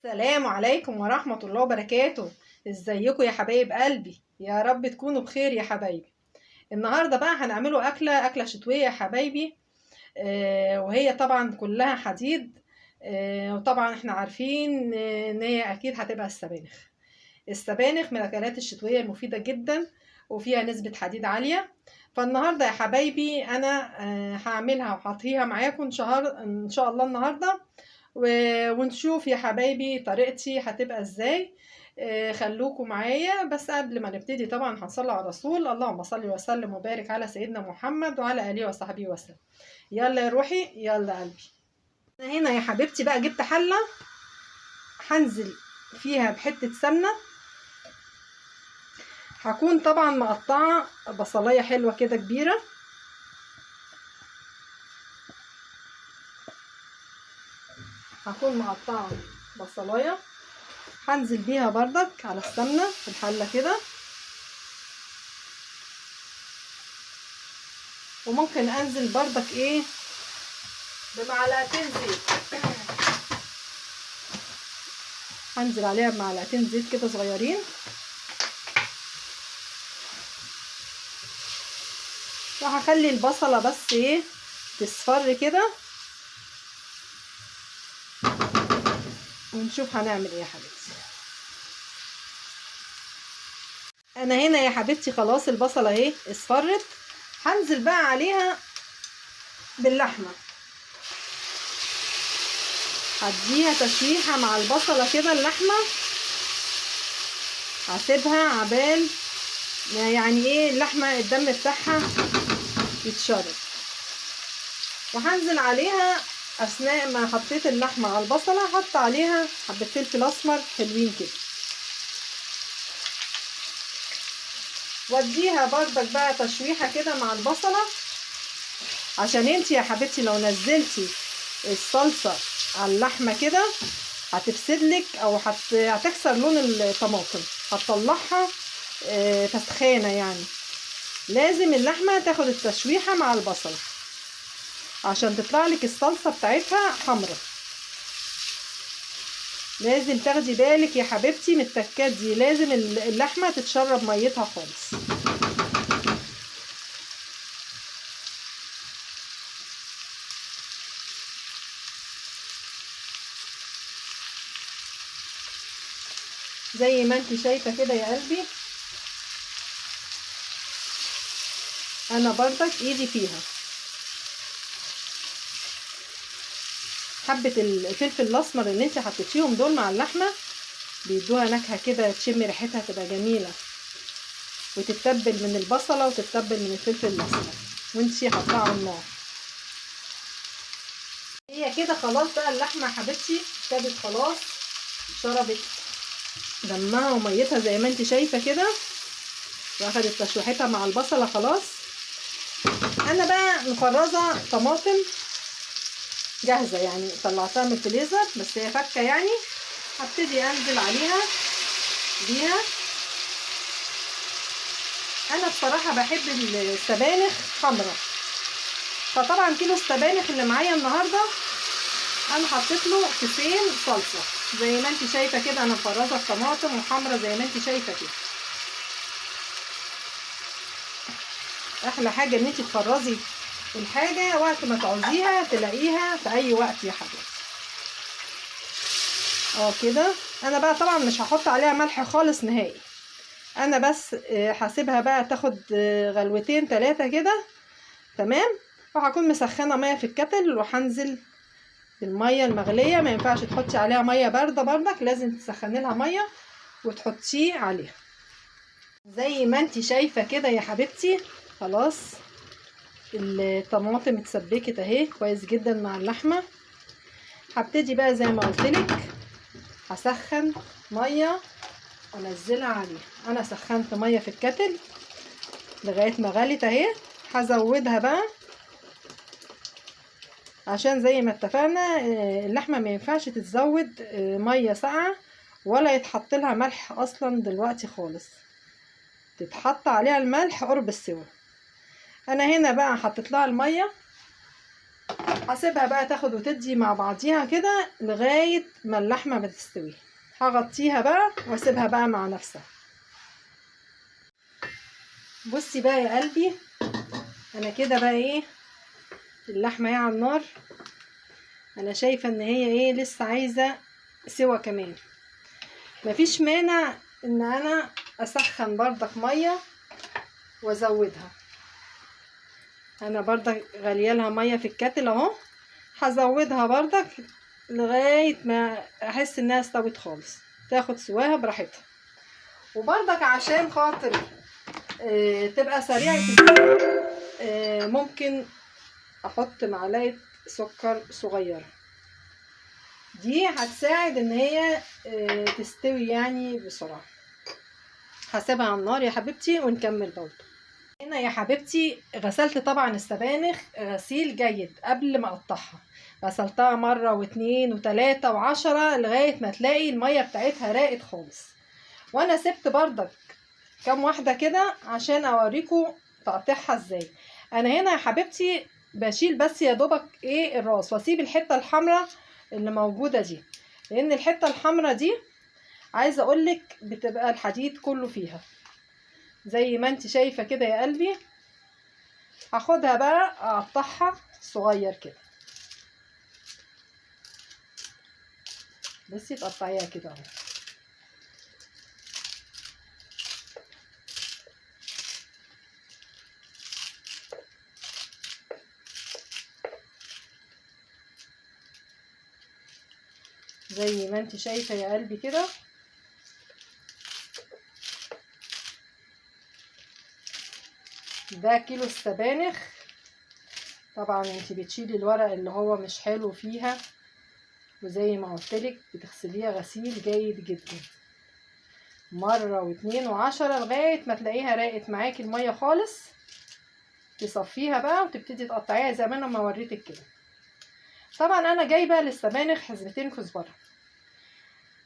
السلام عليكم ورحمة الله وبركاته. ازيكم يا حبايب قلبي؟ يا رب تكونوا بخير يا حبايبي. النهاردة بقى هنعمله أكلة شتوية يا حبايبي، وهي طبعا كلها حديد، وطبعا احنا عارفين ان هي اكيد هتبقى السبانخ. السبانخ من الاكلات الشتوية المفيدة جدا وفيها نسبة حديد عالية. فالنهاردة يا حبايبي انا هعملها وهطهيها معاكم ان شاء الله النهاردة، ونشوف يا حبايبي طريقتي هتبقى ازاي. خلوكم معايا. بس قبل ما نبتدي طبعا هنصلي على الرسول، اللهم صل وسلم وبارك على سيدنا محمد وعلى اله وصحبه وسلم. يلا يا روحي، يلا قلبي. انا هنا يا حبيبتي بقى جبت حله هنزل فيها بحته سمنه، هكون طبعا مقطعه بصلايه حلوة كده كبيرة، هكون مقطعه بصلايه هنزل بيها بردك على السمنة في الحلة كده، وممكن انزل بردك ايه بمعلقتين زيت، هنزل عليها بمعلقتين زيت كده صغيرين، وهخلي البصله بس ايه تصفر كده، ونشوف هنعمل ايه يا حبيبتي. انا هنا يا حبيبتي خلاص البصله اهي اصفرت، هنزل بقى عليها باللحمه، هديها تشويحه مع البصله كده. اللحمة هسيبها عبال يعني ايه اللحمة الدم بتاعها يتشرب، وهنزل عليها اثناء ما حطيت اللحمة على البصله هحط عليها حبه فلفل اسمر حلوين كده، واديها بردك بقى تشويحه كده مع البصله. عشان انتي يا حبيبتي لو نزلتي الصلصه على اللحمة كده هتفسدلك او هتكسر لون الطماطم، هتطلعها فسخانه. يعني لازم اللحمة تاخد التشويحه مع البصله عشان تطلع لك الصلصه بتاعتها حمرا. لازم تاخدي بالك يا حبيبتي من التكات دي، لازم اللحمة تتشرب ميتها خالص. زي ما انت شايفه كده يا قلبي، انا بردك ايدي فيها حبة الفلفل الاسمر اللي انت حطيتيهم دول مع اللحمة، بيدوها نكهة كده تشمي ريحتها تبقى جميلة، وتتبل من البصلة وتتبل من الفلفل الاسمر وانتي حطاها على النار. هي كده خلاص بقى اللحمة يا حبيبتي ابتدت خلاص شربت دمها وميتها زي ما انت شايفة كده، واخدت تشويحتها مع البصلة خلاص. انا بقى مفرزة طماطم جاهزة، يعني طلعتها من الفريزر بس هي فكة، يعني هبتدي انزل عليها بيها. انا بصراحة بحب السبانخ حمرا، فطبعا كيلو السبانخ اللي معايا النهاردة انا حطيت له كيسين صلصة زي ما انت شايفة كده. انا مفرزة الطماطم وحمرا زي ما انت شايفة كده. احلى حاجة ان انت تفرزي الحاجة وقت ما تعوزيها تلاقيها في اي وقت يا حبيبتي. كده انا بقى طبعا مش هحط عليها ملح خالص نهائي، انا بس هسيبها بقى تاخد غلوتين ثلاثة كده تمام. وهكون مسخنة مية في الكتل وهنزل بالمية المغلية. ما ينفعش تحطي عليها مية باردة بردك، لازم تسخني لها مية وتحطيه عليها زي ما انت شايفة كده يا حبيبتي. خلاص الطماطم اتسبكت اهي كويس جدا مع اللحمة. هبتدي بقى زي ما قلتلك هسخن مية وانزلها عليها. انا سخنت مية في الكتل لغاية ما غلت اهي، هزودها بقى عشان زي ما اتفقنا اللحمة ما ينفعش تتزود مية ساقعه ولا يتحط لها ملح اصلا دلوقتي خالص، تتحط عليها الملح قرب السوا. انا هنا بقى حطيت لها المية هسيبها بقى تاخد وتدي مع بعضيها كده لغاية ما اللحمة بتستوي. هغطيها بقى واسيبها بقى مع نفسها. بصي بقى يا قلبي، انا كده بقى ايه اللحمة ايه على النار. انا شايفة ان هي ايه لسه عايزة سوا كمان. مفيش مانع ان انا اسخن بردك مية وازودها. انا بردك غالية لها مية في الكاتل اهو، هزودها بردك لغاية ما احس انها استوت خالص، تاخد سواها براحتها. وبردك عشان خاطر تبقى سريعة السوا، ممكن احط معلقة سكر صغيرة، دي هتساعد ان هي تستوي يعني بسرعة. هسيبها على النار يا حبيبتي ونكمل برضو. هنا يا حبيبتي غسلت طبعا السبانخ غسيل جيد قبل ما اقطعها، غسلتها مرة واتنين وتلاتة وعشرة لغاية ما تلاقي المية بتاعتها راقت خالص. وانا سبت بردك كام واحدة كده عشان اوريكم تقطيعها ازاي. انا هنا يا حبيبتي بشيل بس يا دوبك ايه الراس، واسيب الحتة الحمراء اللي موجودة دي، لان الحتة الحمراء دي عايزة اقولك بتبقى الحديد كله فيها زي ما انت شايفة كده يا قلبي. هاخدها بقى اقطعها صغير كده، بصي تقطعيها كده اهو. زي ما انت شايفة يا قلبي كده. ده كيلو السبانخ. طبعا انت بتشيلي الورق اللي هو مش حلو فيها، وزي ما قلتلك بتغسليها غسيل جيد جدا مرة واتنين وعشرة لغاية ما تلاقيها راقت معاكي المية خالص. تصفيها بقى وتبتدي تقطعيها زي ما انا ما وريتك كده. طبعا انا جايبة للسبانخ حزمتين كزبرة،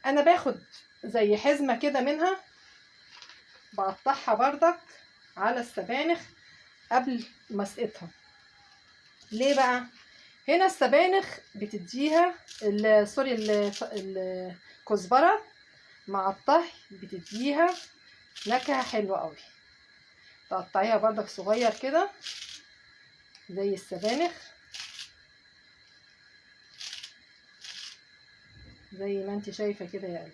انا باخد زي حزمة كده منها بقطعها بردك على السبانخ قبل ما اسقطها. ليه بقى؟ هنا السبانخ بتديها سوري الكزبرة مع الطهي بتديها نكهة حلوة قوي. تقطعيها بردك صغير كده زي السبانخ زي ما انت شايفة كده يا قلبي.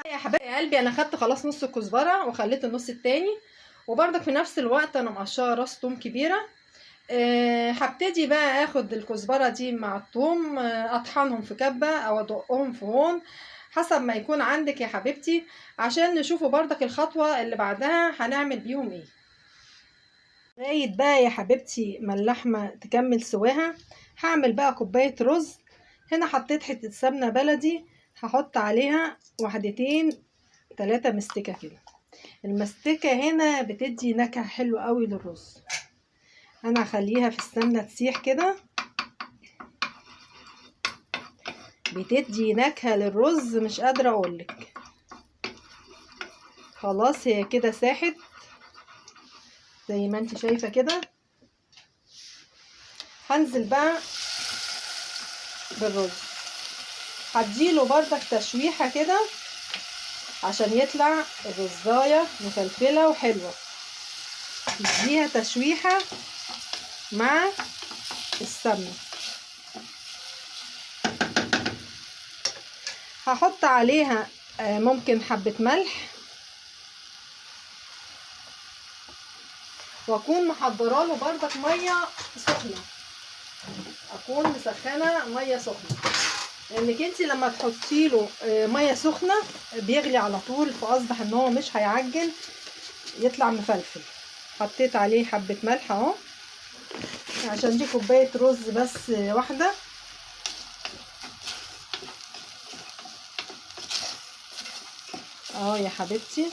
يا حبايب قلبي انا خدت خلاص نص الكزبره وخليت النص التاني، وبرضك في نفس الوقت انا مقشره راس توم كبيرة. هبتدي بقى اخد الكزبره دي مع التوم، اطحنهم في كبه او ادقهم في هون حسب ما يكون عندك يا حبيبتي، عشان نشوفوا برضك الخطوة اللي بعدها هنعمل بيهم ايه. لغاية بقى يا حبيبتي ما اللحمة تكمل سواها هعمل بقى كوباية رز. هنا حطيت حتة سمنه بلدي، هحط عليها 1 2 3 مستكه كده. المستكه هنا بتدي نكهة حلوة قوي للرز. انا هخليها في السمنة تسيح كده، بتدي نكهة للرز مش قادرة اقولك. خلاص هي كده ساحت زي ما انت شايفه كده. هنزل بقى بالرز، هديله بردك تشويحه كده عشان يطلع الرزايه مفلفله وحلوه. تديها تشويحه مع السمنة. هحط عليها ممكن حبه ملح، واكون محضرة له بردك مية سخنة، اكون مسخنه مية سخنة، لانك انت لما تحطي له مية سخنة بيغلي على طول، فاصبح ان هو مش هيعجن يطلع مفلفل. حطيت عليه حبه ملح اهو. عشان دي كوباية رز بس واحدة. اهو يا حبيبتي.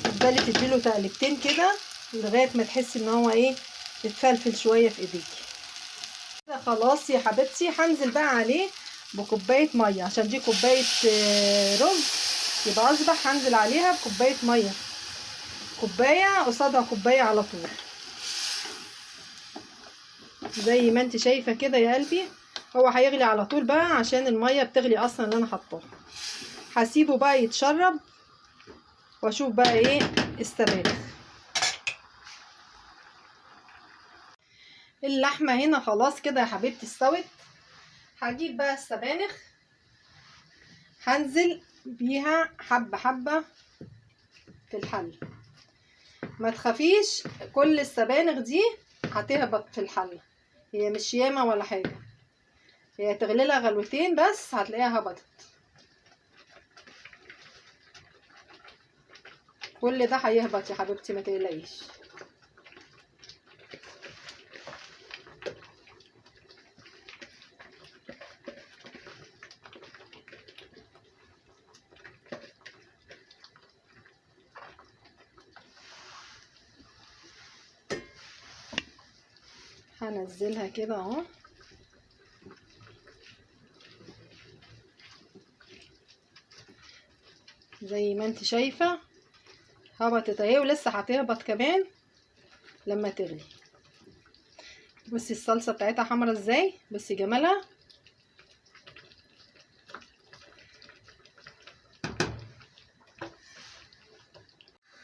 تفضلي تديله تقلبتين كده لغاية ما تحسي ان هو ايه اتفلفل شوية في ايديكي كده. خلاص يا حبيبتي هنزل بقى عليه بكوبايه مية، عشان دي كوباية رز يبقى اصبح هنزل عليها بكوبايه مية، كوباية قصادها كوباية على طول زي ما انت شايفه كده يا قلبي. هو هيغلي على طول بقى عشان المية بتغلي اصلا اللي انا حطاها. هسيبه بقى يتشرب واشوف بقى ايه السبانخ. اللحمة هنا خلاص كده يا حبيبتي استوت. هجيب بقى السبانخ هنزل بيها حبه حبه في الحلة. ما تخافيش كل السبانخ دي هتهبط في الحلة، هي مش ياما ولا حاجة، هي تغلي لها غلوتين بس هتلاقيها هبطت. كل ده هيهبط يا حبيبتي ما تقلقيش. هنزلها كده اهو. زي ما انت شايفه هبطت اهي، ولسه هتهبط كمان لما تغلي. بصي الصلصه بتاعتها حمرا ازاي، بصي جمالها.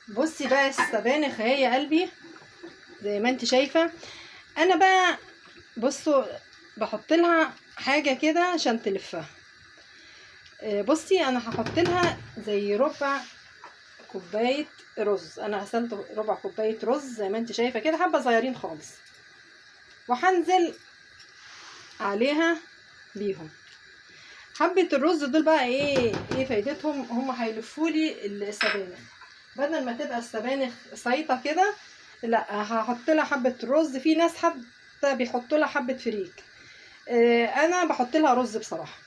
بصي بقى السبانخ اهي يا قلبي زي ما انت شايفه. انا بقى بصوا بحط لها حاجة كده عشان تلفها. بصي انا هحط لها زي ربع كوباية رز، انا غسلت ربع كوباية رز زي ما انت شايفه كده، حبه صغيرين خالص، وهنزل عليها بيهم. حبه الرز دول بقى ايه فايدتهم؟ هم هيلفوا لي السبانخ، بدل ما تبقى السبانخ صيطه كده، لا هحط لها حبه رز. في ناس حتى بيحطوا لها حبه فريك، انا بحط لها رز بصراحة.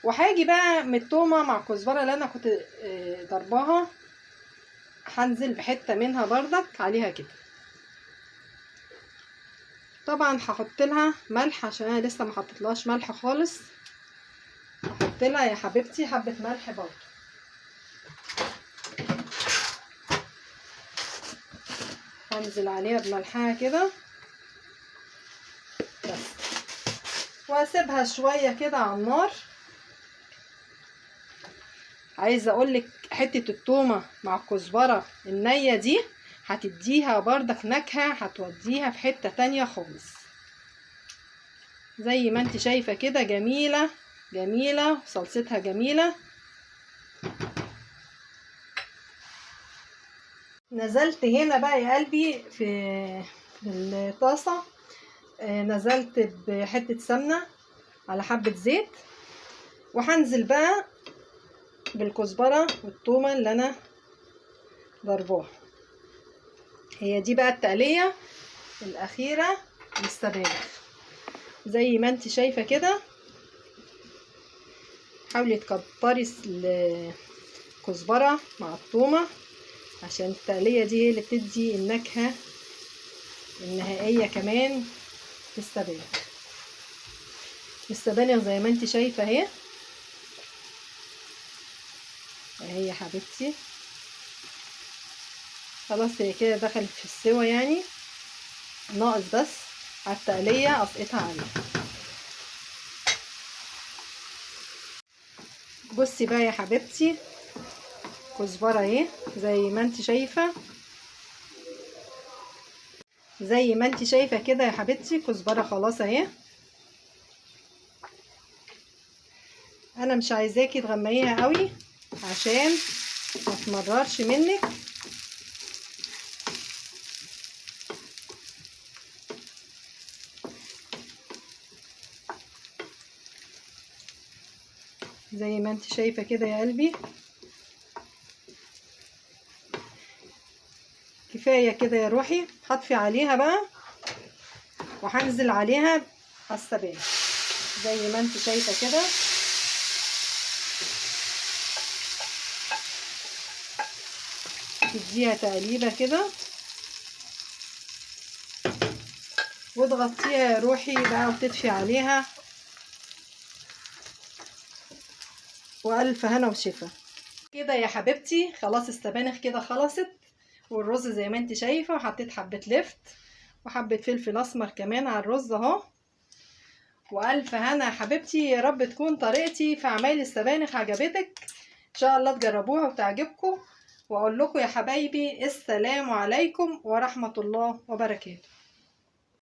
وهاجي بقى من التومه مع الكزبره اللي انا كنت ضرباها، هنزل بحته منها بردك عليها كده. طبعا هحط لها ملح عشان انا لسه ما حطيتلهاش ملح خالص. هحط لها يا حبيبتي حبه ملح برضه. هنزل عليها بملحها كده بس، واسيبها شوية كده على النار. عايزه اقولك حتة التومه مع الكزبره النية دي هتديها بردك نكهة، هتوديها في حتة تانية خالص. زي ما انت شايفه كده جميلة جميلة، صلصتها جميلة. نزلت هنا بقى يا قلبي في الطاسه، نزلت بحته سمنه على حبه زيت، وهنزل بقى بالكزبره والثومه اللي انا ضرباها. هي دي بقى التقليه الاخيرة للسبانخ زي ما انت شايفه كده. حاولي تكتري الكزبره مع الثومه عشان التقليه دي هي اللي بتدي النكهة النهائية كمان في السبانخ. السبانخ زي ما انت شايفه اهي اهي يا حبيبتي، خلاص هي كده دخلت في السوا، يعني ناقص بس على التقليه اسقطها عليها. بصي بقى يا حبيبتي كزبره اهي زي ما انت شايفه، زي ما انت شايفه كده يا حبيبتي كزبره خلاص اهي. انا مش عايزاكي تغمقيها قوي عشان ما تمررش منك. زي ما انت شايفه كده يا قلبي. كفاية كده يا روحي. هطفي عليها بقى وهنزل عليها على السبانخ زي ما انت شايفه كده. تديها تقليبه كده وتغطيها يا روحي بقى وتدفي عليها، والف هنا وشفا كده يا حبيبتي. خلاص السبانخ كده خلصت، والرز زي ما انت شايفه، وحطيت حبه لفت وحبه فلفل اسمر كمان على الرز اهو. والف هنا يا حبيبتي، يا رب تكون طريقتي في عمايل السبانخ عجبتك، ان شاء الله تجربوها وتعجبكم. واقول لكم يا حبايبي السلام عليكم ورحمة الله وبركاته.